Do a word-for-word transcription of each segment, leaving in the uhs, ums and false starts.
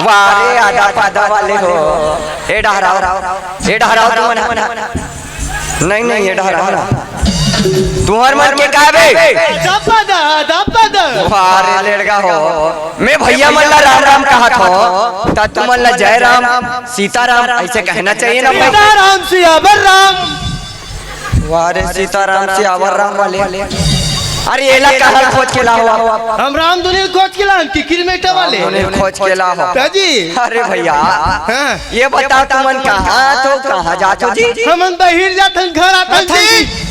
पारे आदा पादा वाले हो। ए डहराओ, ए डहराओ तुमन। नहीं, नहीं, ए डहराओ ना। तुहर मन के का बे? दबा दा, दबा दा। पारे लेड़गा हो। मैं भैया मन ला राम राम कहत हो, त तुमन ला जय राम, सीता राम ऐसे कहना चाहिए ना भाई। सीता राम सियावर राम। वाह रे सीताराम सियावर राम वाले। अरे एला कहाँ खोज के लाहो? हम रामधुनी खोज के लाहन, किकिर मेटा वाले। रामधुनी खोज के लाहो। दाजी। अरे भैया, हाँ। ये बताओ तुमन कहाँ तो कहाँ जात हो जी? हमन बहिर जाथन, घर आथन जी।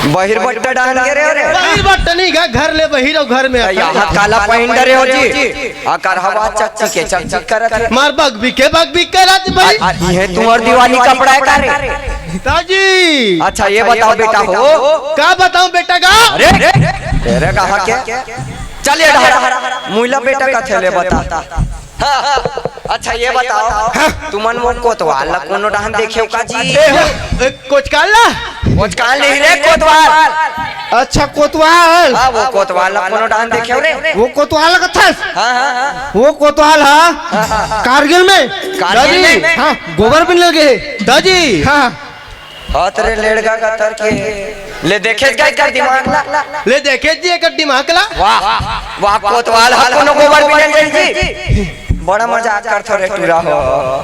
बहिर बट्टा डाल के रे, रे। बहिर बट्टा नहीं गा, घर ले बहिर अउ घर में अरे आथन। यहाँ काला पहिन डरे हो जी? अकर हवा चकचिक के चकचिक करत हे। मार बक बिके बक बिक करत भाई। आ, आ, ये तुम्हार दिवाली कपड़ा है का रे? दाजी। अच्छा, ये बताओ बेटा हो। का बताऊं बेटा का? अरे, तेरे कहा क्या? चल ये डहर, मुइला बेटा का थैले बता। हाँ, हाँ। अच्छा, ये बताओ, हाँ। तुमन वो कोतवाल ला कोनो डहन देखे हो का जी? ए, ए, कोचकाल ला? कोचकाल नहीं रे, कोतवाल। अच्छा, कोतवाल। हाँ, वो कोतवाल ला कोनो डहन देखे हो रे? वो कोतवाल ला कथस? हाँ, हाँ, हाँ। वो कोतवाल हा हाँ, हाँ, हाँ। कारगिल में। कारगिल दाजी, में? हाँ, गोबर बिन लगे। दाजी। हाँ। हाथ रे लेड़गा का तर के। ले देखे का एकर दिमाग ला। ले देखे जी एकर दिमाग ला। वाह, वाह, कोतवाल हा कोनो गोबर बिन लगे जी। बड़ा मजाक करथो रे टूरा हो।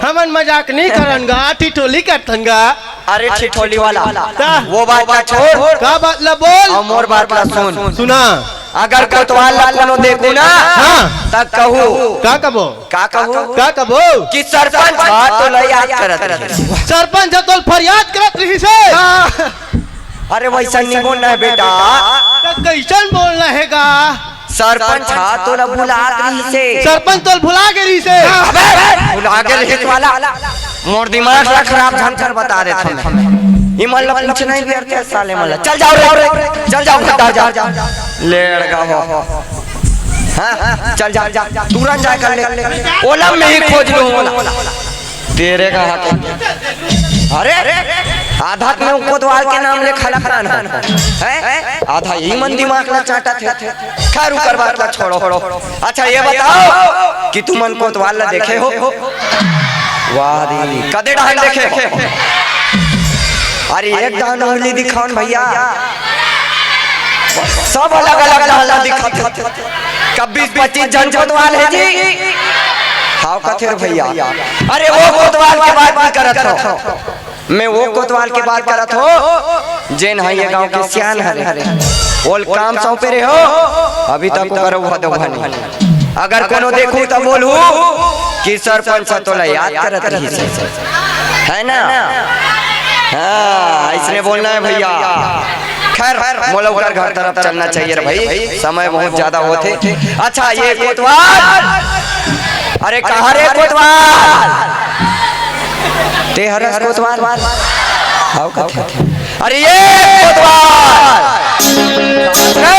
हमन मजाक नहीं करन गा, ठिठोली करथन गा। अरे ठिठोली वाला, का? वो बात का छोड़। का बात ला बोल? और मोर बात ला सुन। सुना। अगर कोतवाल ला कोनो देखू ना, हाँ। त कहू। का कबो? का कहू? का कबो? कि सरपंच हा तोला याद करत रहिस। सरपंच हा तोला फरियाद करत रहिस हे। हाँ। अरे वैसा नहीं बोलना है बेटा। त कैसन बोलना है गा? सरपंच हा तोला बुलात रहिस हे। सरपंच तोला भुला गे रहिस हे। अबे, भुला गे रहिस वाला। मोर दिमाग ला खराब झन कर बता देथन। इमन ला पूछना ही व्यर्थ हे साले मन ला। चल जाओ रे, चल जाओ, हटा जा। लेड़गा हो। हाँ, चल जा, तुरंत जा कर ले। ओला मैं ही खोज लूँ ओला। तेरे का हक है। अरे, आधा में कोतवाल के नाम ले खला खान है। आधा ही मन दिमाग ला चाटत हे। खैर, उकर बात ला छोड़ो। अच्छा, ये बताओ कि तुमन कोतवाल ला देखे हो? वाह रे, कदे डहन देखे हो? अरे, एक डहन उंगली दिखाओ न भैया। सब अलग-अलग डहन ला दिखात हे। कब बीस पच्चीस झन कोतवाल हे जी? हाव कथे रे भैया। अरे, वो कोतवाल के बात नहीं करत हो। मैं वो कोतवाल के बात करत हो, जेन ह ये गांव के सियान हरे। ओल काम सौंपे रहे हो, अभी तक ओकर उभा दउभा नहीं। अगर कोनो देखू त बोलू कि सरपंच ह तोला याद करत रहिस हे। है ना? हाँ, इसने बोलना है भैया। खैर, मोला ओकर घर तरफ चलना चाहिए रे भाई, समय बहुत ज्यादा होथे। अच्छा, ये कोतवाल, अरे कहाँ रे कोतवाल? ते हरस कोतवाल? हाव कथे। अरे ये कोतवाल! ए!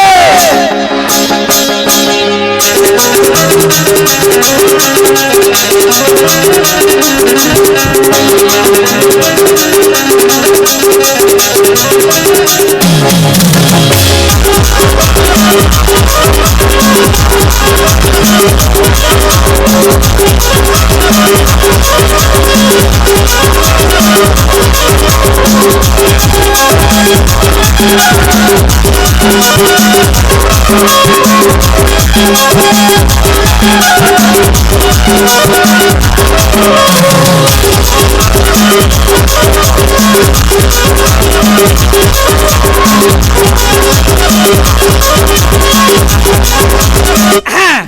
हाँ।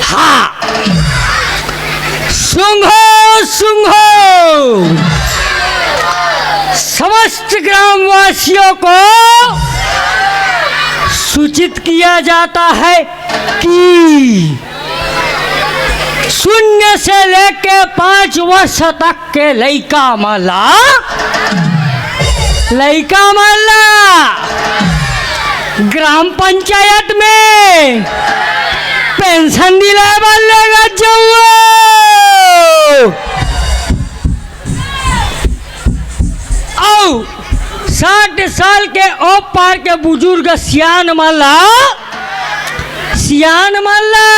हाँ। सुंघो, सुंघो। समस्त ग्रामवासियों को सूचित किया जाता है कि शून्य से लेके पाँच वर्ष तक के लइका मन ला, लइका मन ला ग्राम पंचायत में पेंशन दिलाए बर लेगत जाहूँ। अउ ए, ओ पार के बुजुर्ग सियान मन ला, सियान मन ला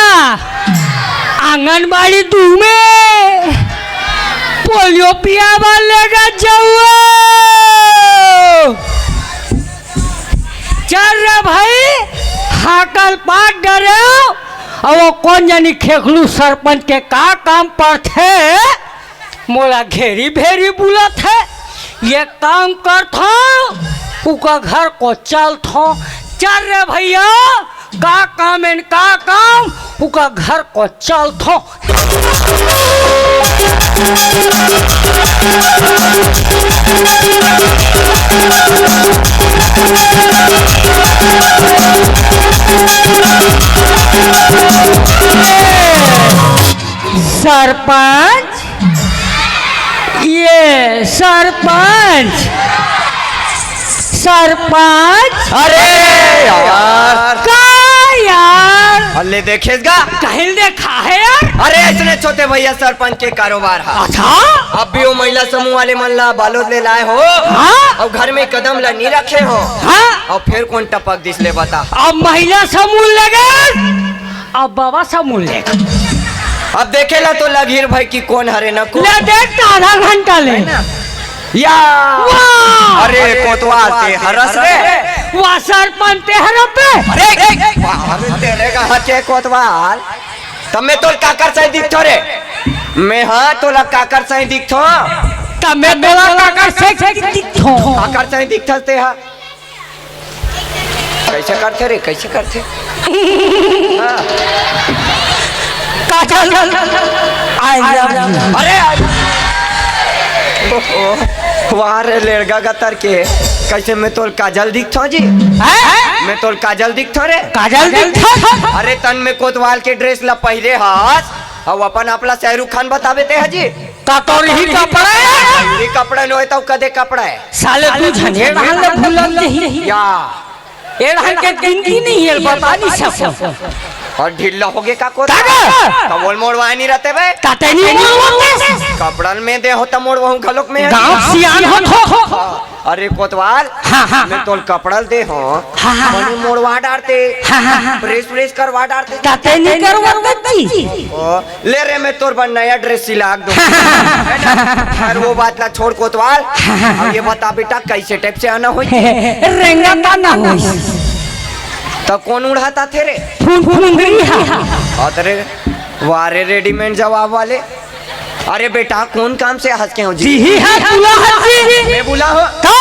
आंगनबाड़ी दू में पोलियो पिया बर लेगा जाऊ। चल रे भाई, हाकल पाट डरेव। अब वो कोन जनी खेखलू सरपंच के का काम पड़थे, मोला घेरी भेरी बुलत हे। ये काम करथों, उका घर को चलथों। चल रे भैया, का काम एन का काम, उका घर को चलथों। सरपंच, ये सरपंच, सरपंच। अरे यार। का यार? अल्ले देखेस गा। कहीं देखा है यार? अरे, इसने छोटे भैया सरपंच के कारोबार हा। अच्छा? अब भी वो महिला समूह वाले मन ला बालोद ले लाए हो। हाँ? और घर में कदम ला नहीं रखे हो। हाँ? और फिर कौन टपक दिस ले बता? अब महिला समूह लगे, अब बाबा समूह लेगा। अब देखे ला तो लग हीर भाई कि कौन हरे न को। ले देख तो आधा घंटा ले। या। वाह! अरे कोतवाल ते हरस रे। वाह सरपंच ते हरस बे। अरे वाह, अरे तेरे का हके कोतवाल। तब मैं तोल काकर सही दिखथो रे। मैं हाँ तोला काकर सही दिखथो। तब मैं तोला काकर सही दिखथो। काकर सही दिखथस ते हा। कैसे करथे रे, कैसे करथे? हाँ। काजल, I love you। अरे, अरे। ओहो, वाह रे लेड़गा गतर के, कैसे मैं तोल काजल दिखथों जी? हैं? मैं तोल काजल दिखथों रे? काजल दिखथस? अरे तन में कोतवाल के ड्रेस ला पहिरे हस, अउ अपन आप ला शाहरुख खान बताबे ते हा जी। का तोर ही कपड़ा है? ये कपड़ा नोहे तो कदे कपड़ा है? साले तू झन एड़हन ले भूलत नहीं। या। एड़हन के गिनती नहीं है, बता नहीं सकूं। और ढीला हो गए का कोत? का रे? तो बोल मोड़वाए नहीं रहते बे। ताते नहीं मोड़वाते। कपड़न में दे हो तो मोड़वाहूं घलोक में। गांव सियान हो थो। अरे कोतवाल, हाँ, हाँ, मैं हाँ। तोल कपड़ा दे हो। हाँ, हाँ, मने हाँ। मोड़वा डारते। हाँ, हाँ, हाँ। प्रेस व्रेस करवा डारते। ताते नहीं करवा जी। ओ, ले रे, मैं तोर बर नया ड्रेस सिला के दूं। है ना? अरे वो बात ला छोड़ कोतवाल। अब ये बता बेटा, कैसे टाइप से आना होई? रेंगा का ना होई। तो कौन उड़ाता थे रे? फुन फुंदरी हा। अरे वाह रे, रेडीमेड जवाब वाले। अरे बेटा, कौन काम से हंस के हो जी? जी ही हा, बुला हा जी। मैं बुला हो। का?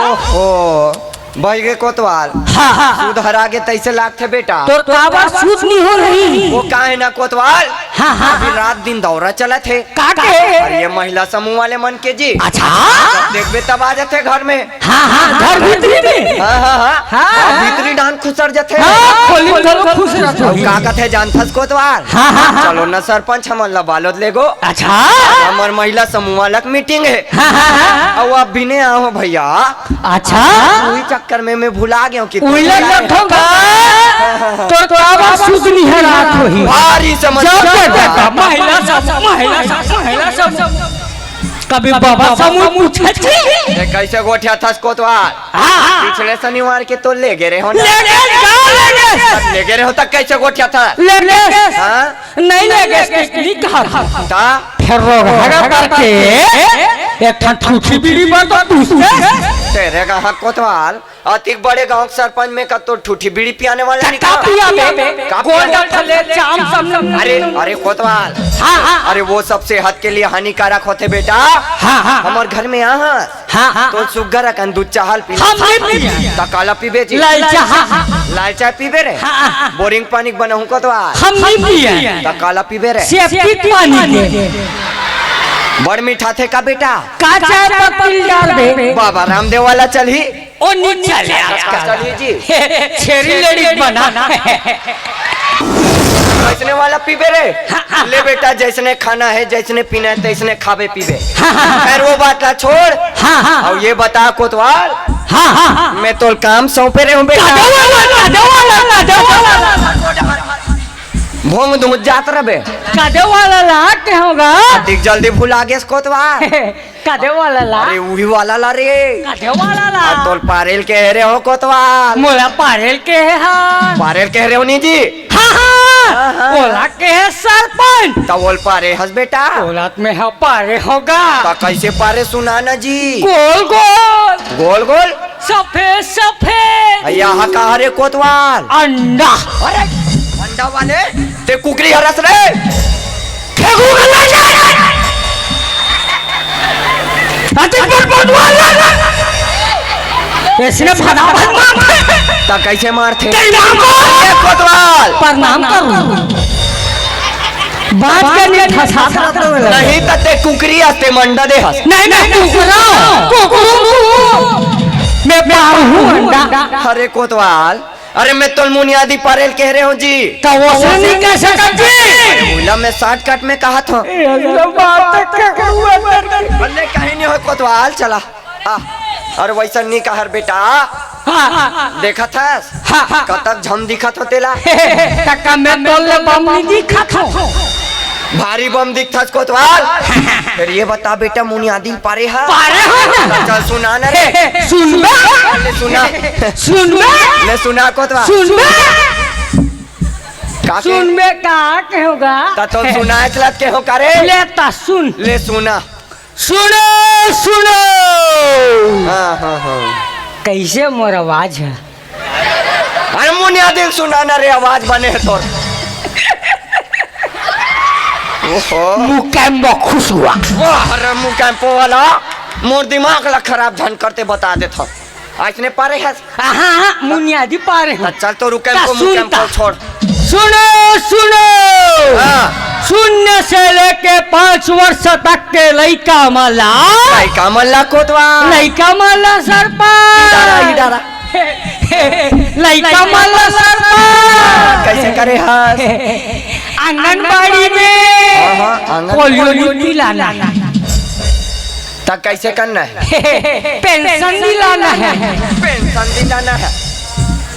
ओहो। भाई गे कोतवाल, हाँ, हाँ, हाँ। सुधर आगे तैसे लागथे बेटा। तोर काबर सुध नहीं हो रही? वो का है ना कोतवाल? हाँ, हाँ, अभी हाँ। रात दिन दौरा चलत हे। का के? अरे ये महिला समूह वाले मन के जी। अच्छा। जब देखबे तब आ जाथे घर में। हाँ, हाँ, घर भीतरी में। हाँ, हाँ, हाँ। हाँ। हाँ, भीतरी डांड खुसर जाथे। हाँ, खोली में घलो खुसर जाथे। अब का कथे जानथस कोतवाल? हाँ, हाँ, हाँ। चलो ना सरपंच, हमन ला बालोद लेगो। अच्छा। हमर महिला समूह वाला के मीटिंग है। हाँ, हाँ, हाँ। अब आप भी नहीं आओ भैया। अच्छा। वही चक्कर में मैं भुला गया हूँ कि उइला लठोगा। तोर तो आवाज सुध नहीं है रात होही। भारी समस्या। जब तक महिला सब, महिला सब, महिला सब। कभी बाबा समूह पूछे छी। ये कैसे गोठिया था कोतवाल? हाँ, हाँ। पिछले शनिवार के तो ले गए रहे हो ना। ले गए, जा ले गए। ले गए रहे हो तो कैसे गोठिया था? ले गए। हाँ? नहीं ले गए, नहीं कहा था। ता? फिर रोग हगा करके एक ठन ठूठी बीड़ी पर तो पूछते। तेरे का हक कोतवाल, अतिक बड़े गांव के सरपंच में का तो ठूठी बीड़ी पियाने वाला नहीं का था? पिया बे? का गोल पिया? गल ले चाम सम। अरे, अरे कोतवाल। हाँ, हाँ। अरे वो सब सेहत के लिए हानिकारक होते बेटा। हाँ, हाँ, हाँ। हमार घर में आ हाँ। हाँ, हाँ, तो हाँ। सुग्घर अकन दूध चाहल पी। हम नहीं पिए। त काला पीबे जी? लाल चाह। लाल चाय पीबे रे? हाँ, हाँ, हाँ। बोरिंग पानी के बनाहूं कोतवाल? हम नहीं पिए। त काला पीबे रे? सेप्टिक पानी के। बड़ मीठा थे का बेटा? का चाय पत्ती डाल दे। बाबा रामदेव वाला चलही। ओ नीचा ले आजकल। चलिए जी। छेरी लेडीज बना। वैसने वाला पीबे रे। हाँ, हाँ। ले बेटा, जैसने खाना है, जैसने पीना है, तैसने खाबे पीबे। हाँ, हाँ, हाँ। खैर, वो बात ला छोड़। हाँ, हाँ, हाँ। अब ये बता कोतवाल, हाँ, हाँ, हाँ। मैं तोल काम सौंपे रहे हूँ बेटा। कादे वाला, कादे वाला, कादे वाला। भोंग धुंच जात रबे। कदे वाला ला के होगा? अधिक जल्दी भुला गेस कोतवाल। कदे वाला ला? अरे उही वाला ला रे। कदे वाला ला? अरे तोल पारेल के रे हो कोतवाल। मोला पारेल के हे हा। पारेल के रे हो नी जी। हाँ, हाँ। हाँ, हाँ। ओला के हे सरपंच। त ओल पारे हस बेटा। ओला त में हा पारे होगा। त कैसे पारे सुना ना जी। गोल गोल। गोल गोल। सफेद सफेद। यहाँ कहा रे कोतवाल? अंडा। अरे अंडा वाले, ते कुकरी हरस रे। फेंकू गला जा। अति पर कोतवाल। इसने फटाफट मार। त कैसे मारथे? तेरे नाम को। ए कोतवाल। प्रणाम करूं। बात के नहीं फंसा सकता। नहीं त ते कुकरी हस ते मंडा दे हस। नहीं, मैं कुकरा हूँ। कुकरू हूँ। मैं पारू हूँ अंडा। अरे कोतवाल, अरे मैं तोल मुनियादी पारेल कह रहे हूँ जी। तो वो से नहीं कह सकत जी। अरे बोला मैं शॉर्टकट में कहा था। ये सब बात तो ककरू अंदर की। अरे कहीं नहीं हो कोतवाल, चला। आ, अरे वैसा नहीं कहर बेटा। हाँ, हाँ। देखत हस? हाँ, हाँ। कतक झम दिखत हो तेला। कक्का मैं तोल ले बम नहीं दिखत हो। भारी बम दिखथस कोतवाल। फिर ये बता बेटा, मुनियादी ल पारे हा? पारे हा ना। चल सुना ना रे। सुनबे? ले सुना। सुनबे? ले सुना कोतवाल। सुनबे? का के? सुनबे का के होगा? त तो सुना चलत के हो का रे? ले त सुन। ले सुना। सुनो, सुनो। हाँ, हाँ, हाँ। कैसे मोर आवाज है? अरे मुनियादी ल सुना ना रे, आवाज बने है तोर। ओहो। मुकैम्बो खुश हुआ। वाह, अरे मुकैम्पो वाला, मोर दिमाग ला खराब झन करते बता देत हव। अइसने पारे हस? हाँ, हाँ, मुनियादी पारे हूँ। त चल तो रुकैम्पो, सुन मुकैम्पो त। छोड़। सुनो, सुनो। हाँ। शून्य से लेके पाँच वर्ष तक के लइका मन ला। लइका मन ला कोतवाल। लइका मन ला सरपंच। ई डारा, ई डारा। लइका मन ला सरपंच। कैसे करे हस? आंगनबाड़ी में हाँ, हाँ, आंगन- पोलियो नी पिलाना। त कैसे करना है? पेंशन दिलाना है। पेंशन दिलाना है।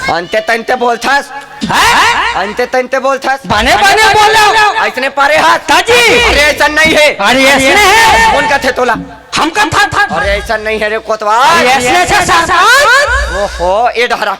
अंते तंते बोलथस। हैं? अंते तंते बोलथस। बने बने बोलो। अइसने पारे हस। ताजी। अरे अइसन नहीं है। अरे अइसने है। कौन कथे तोला? हम कथा था। अरे अइसन नहीं है रे कोतवाल। अरे अइसने से सरपंच। ओहो, ए डहरा।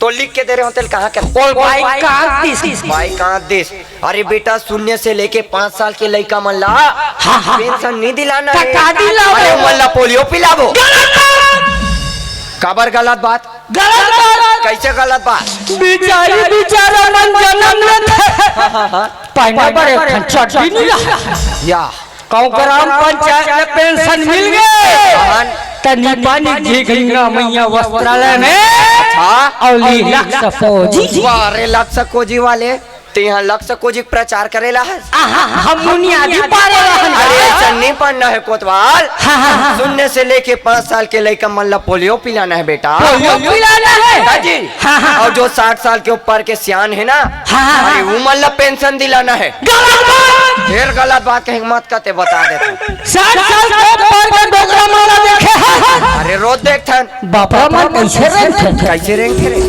तो लिख के दे रहे हो तेल कहाँ के? All by कांतिस। By कांतिस। अरे बेटा, शून्य से लेके पाँच साल के लइका मन ला हाँ, हाँ, हाँ। पेंशन नहीं दिलाना त है। का दिलाबो? अरे मन ला पोलियो पिलाबो। गलत बात। काबर गलत बात? गलत बात। कैसे गलत बात? बिचारी बिचारा मन जन्म लेथे। हाँ, हाँ, हाँ। पहना बड़े खन चड्डी नहीं रहा। या। कहूँ ग्राम पंचायत में पेंशन मिल गए। हाँ। त नीपा नीप जी गंगा मैया वस्त्रालय में। अच्छा। अउ ली लक्स कोजी। वाह रे लक्स कोजी वाले, ते यहाँ लक्स कोजी के प्रचार करेला हस? आहा, हम मुनियादी पारे रहन। अरे, अइसन नहीं पढ़ना है कोतवाल। हाँ, हाँ, हाँ। शून्य से लेके पाँच साल के लइका मन ला पोलियो पिलाना है बेटा। पोलियो पिलाना है? हाँ जी। हाँ, हाँ, अउ हाँ। जो साठ साल के ऊपर के सियान है ना, हाँ, हाँ, अरे, हाँ। वो मन ला पेंशन दिलाना है। गलत बात। फिर गलत बात कहीं मत कहते, बता देते। साठ साल के ऊपर के डोकरा मन ला देखे हैं। अरे, रोज देखथन। बापरा मन कैसे रेंगथे? कैसे रेंगथे रे?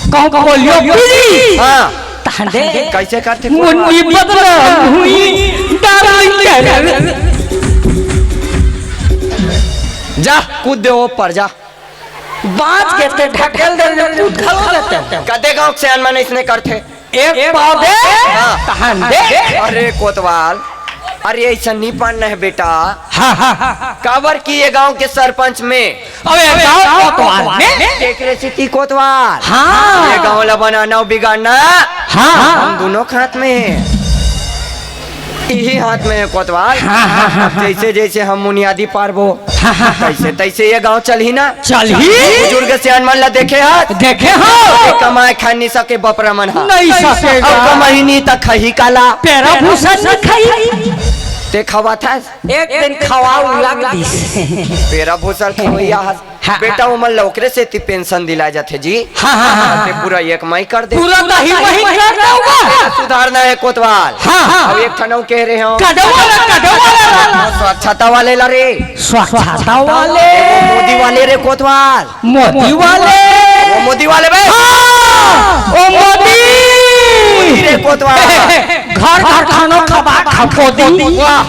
कहूँ पोलियो पीली। हाँ। तहन दे। कैसे करथे? मुन्नी बदला हुई, डार्लिंग कह। जा, कूद दे ऊपर, जा। बाँच के ते ढकेल दे, कूद घलो देते। कते गाँव के सियान मन इसने करथे? एक पाव दे, हाँ। तहन दे। अरे कोतवाल, अरे अइसन नहीं पढ़ना है बेटा। हाँ, हाँ, हाँ, हाँ। काबर कि ये गांव के सरपंच में अबे गांव कोतवाल में? तेकरे सेती कोतवाल। हाँ। ये गांव ला बनाना अउ बिगाड़ना हाँ। हम दोनों के हाथ में है। इही हाथ में है कोतवाल। हाँ, हाँ, हाँ, अब जैसे जैसे हम मुनियादी पारबो, हाँ, हाँ, हाँ। तैसे तैसे ये गांव चलही ना। चलही। बुजुर्ग सियान मन ला देखे हस? देखे हो। कमाए खाए नहीं सके बपरा मन हा। नहीं सकेगा। अब कमाही नहीं त खही काला। पेरा भूसा नहीं खाई। ते खवाथस? एक दिन खवाऊ लग दिस। पेरा भूसा खवैया हस। हाँ, बेटा, हाँ। ओमन ला ओकरे सेती पेंशन दिलाए जाथे जी। हाँ, हाँ, हाँ, ते हाँ। पूरा एक मई कर दे। पूरा दही मही कर दूंगा। सुधारना है कोतवाल। हाँ, हाँ, अब हाँ। एक ठन अउ कह रहे हो। कदे वाला, कदे वाला। स्वच्छता वाले ला रे। स्वच्छता वाले। मोदी वाले रे कोतवाल। मोदी वाले। वो मोदी वाले बे। हाँ, ओ मोदी। रे कोतवाल। घर घर खाना खबा खा गोदी। वाह,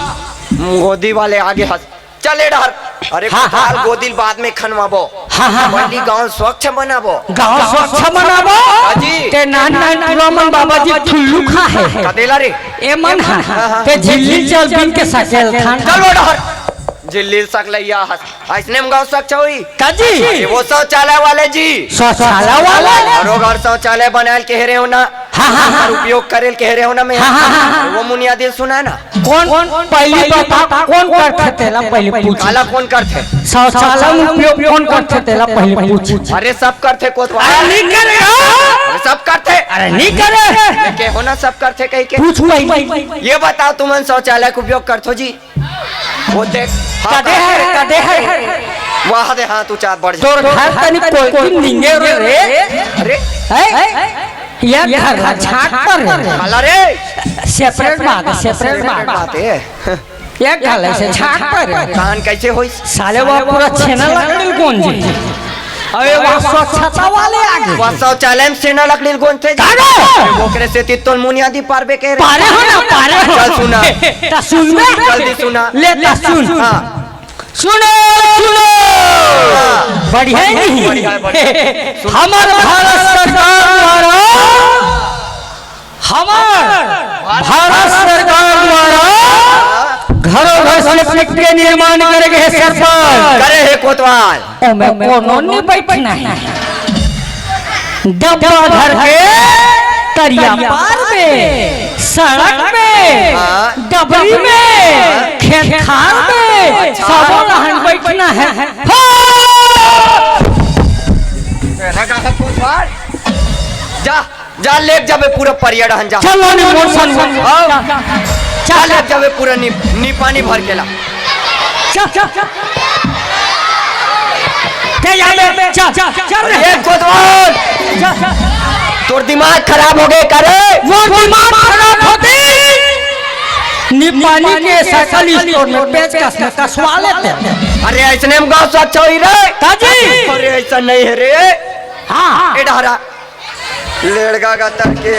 गोदी वाले आगे हंस। चले डहर। अरे हाँ, हाँ, कोतवाल, हाँ। गोदी ल बाद में खनवाबो। हाँ, हाँ, हाँ, पहली हाँ। गांव स्वच्छ बनाबो। गांव स्वच्छ बनाबो। हाँ जी। ते नान नान टूरा मन बाबा जी ठुल्लू खा हे। कदेला रे। ए मन हा। हाँ, हाँ। ते झिल्ली चल बिन के सकेल थान। चलो डहर। झिल्ली सकलैया हंस। अइसने म गांव स्वच्छ होई। का जी? अरे वो शौचालय वाले जी। शौचालय वाले? घरो घर शौचालय बनायल कहे रहे हो ना। हाँ, हाँ, हाँ। उपयोग करेल कहे रहे हो ना मैं। हाँ, हाँ, हाँ। वो मुनिया दिल सुना ना। कोन, पहली बता, कोन करथे तेला पहली पूछ। काला कोन करथे? शौचालय म उपयोग कोन करथे तेला पहली पूछ। अरे सब करथे कोतवाल। अरे नहीं करे। अरे सब करथे। अरे नहीं करे। ये कहो ना सब करथे कहिके। पूछ पहली। ये बताओ तुमन शौचालय के उपयोग करथो जी? वो देख, हाँ, कदे हे, कदे हे। वाह दे, हाँ, तू चार बढ़ जा। तोर घर तनी कोई निंगे रे। अरे। हैं? ये घर ला झाट पर रे। काला रे। Separate बात हे, separate बात। बात हे। ये घर ला से झाट पर रे। कान कैसे होई? साले वो पूरा छेना लकड़ी कौन जी? अरे वहाँ स्वच्छता वाले आ गए। वहाँ शौचालय में छेना लकड़ी ल गोंजथे जी। काहे? अरे ओकरे सेती तोन मुनियादी पारबे के रे। पारे हो ना, पारे हो। चल सुना। त सुन बे। जल्दी सुना। ले त सुन। हाँ। सुनो, सुनो। हाँ। बढ़िया ही नहीं। बढ़िया, बढ़िया। सुन। हमार भारत सरकार द्वारा हमार भारत सरकार द्वारा घरों घर septic के निर्माण करे गे हे सरपंच। करे हे कोतवाल। ओमे कोनो नहीं बैठना हे। डब्बा धर के तरिया पार में, सड़क में, हाँ। डबरी में, खेत खार में, अच्छा। सबो लहन बैठना हे। हाँ! जा, जा, लेके जाबे पूरा परिया डहन जा। चल, लो, नी, मोर संग। हाँ। चल, जा, लेके जाबे पूरा नी, नी पानी भर के ला। चल, चल, चल। ते जा बे, चल, चल, चल रे। ए कोतवाल, चल, चल। तोर दिमाग खराब हो गए का रे? मोर दिमाग खराब होते। नी पानी के साइकिल स्टोर में पेचकस में कसवा लेते। अरे, ऐसने में गाँव स्वच्छ होई रे। का जी? अरे, ऐसा नहीं है रे। हाँ, हाँ। ए डहरा। लेड़गा गतर के।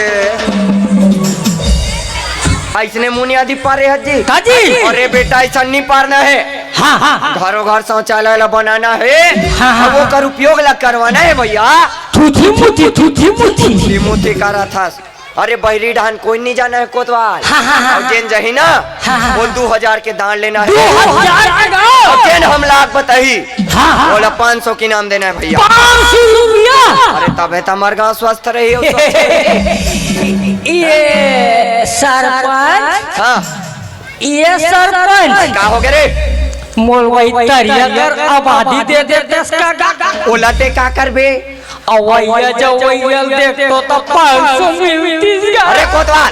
अइसने मुनियादी पारे हत जी। का जी? अरे बेटा, अइसन नी पारना हे। हाँ, हाँ, हाँ। घरों घर शौचालय ला बनाना हे। हाँ, हाँ, अब हाँ। ओकर उपयोग ला करवाना हे भैया। थूथी मुथी, थूथी मुथी। थूथी मुथी करत हस। अरे बहिरी डहन कोई नी जाना हे कोतवाल। हाँ, हाँ, हाँ, अउ हाँ। जेन जही ना, हाँ, हाँ, वो हाँ। दू हजार के दान लेना हे। दू हजार के दान? अउ जेन हम लाख बताही, हाँ, हाँ। ओला पाँच सौ के इनाम देना हे भैया। पाँच सौ रुपया? अरे तबे त हमर गाँव स्वस्थ रही हो। ये सरपंच, हाँ। ये सरपंच। का हो गए रे? मोल वही तरिया कर आबादी दे देते इसका गा। ओला ते का करबे? अवैया जवैया देख तो, तो पाँच सौ मिलती है। अरे कोतवाल,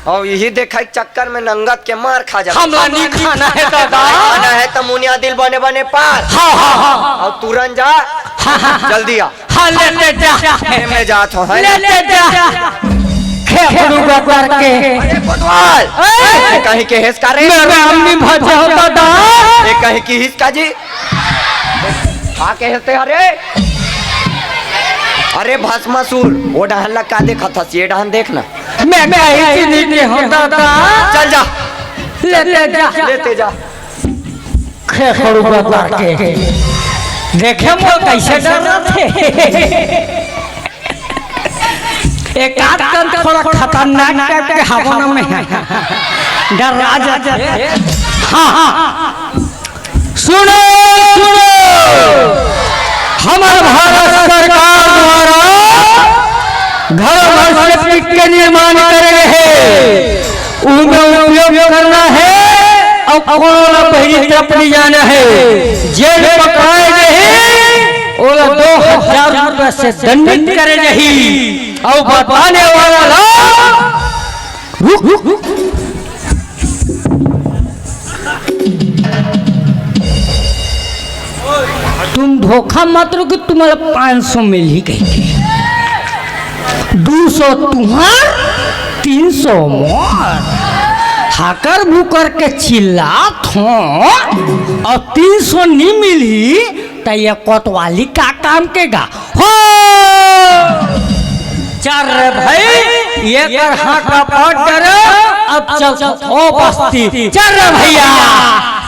अउ यही देखा चक्कर में नंगत के मार खा जाबे। हमला नहीं खाना है दादा। खाना है तो मुनिया दिल बने बने पार। हाँ, हाँ, हाँ। अउ तुरंत जा, हाँ, हाँ, हाँ। जल्दी आ। हाँ, लेते जा। ए, मैं जात हूँ, है ना? लेते जा। खेपड़ू का करके। अरे कोतवाल, ए! ये कहीं के हेस का रे? मेरा आदमी भजा दादा। ये कहीं की हिस का जी? का कहे हस ते, अरे? अरे भस्मासुर, वो डहन ला का देखत हस, ये डहन देख ना। मैं कहीं से नहीं के हूँ दादा। चल जा। लेते जा। लेते जा। खेखड़ू बता के। देखे मोर कैसे डर रहे थे। एक आध कन थोड़ा खतरनाक टाइप के हवा में है। डर आ जाते। हाँ, हाँ। सुनो, सुनो, हमर भारत सरकार द्वारा घर घर septic के निर्माण करे हे, उमे उपयोग करना हे अउ कोनो ला बहिरी तरफ नहीं जाना हे। जेन पकड़ाए जाही, ओला दो हजार रुपया से दंडित करे जाही अउ बताने वाला ला रुक, रुक, रुक। तुम धोखा मत लो कि तुम्हारा पाँच सौ मिलही कहिके। दू सौ तुहार, तीन सौ मोर। हाकर भूकर के चिल्लात हो अउ तीन सौ नी मिलही, त ये कोतवाली का काम के गा? हो! चल रे भाई, ये कर हाथ का पाँच डरे। अब चल हो बस्ती, चल रे भैया।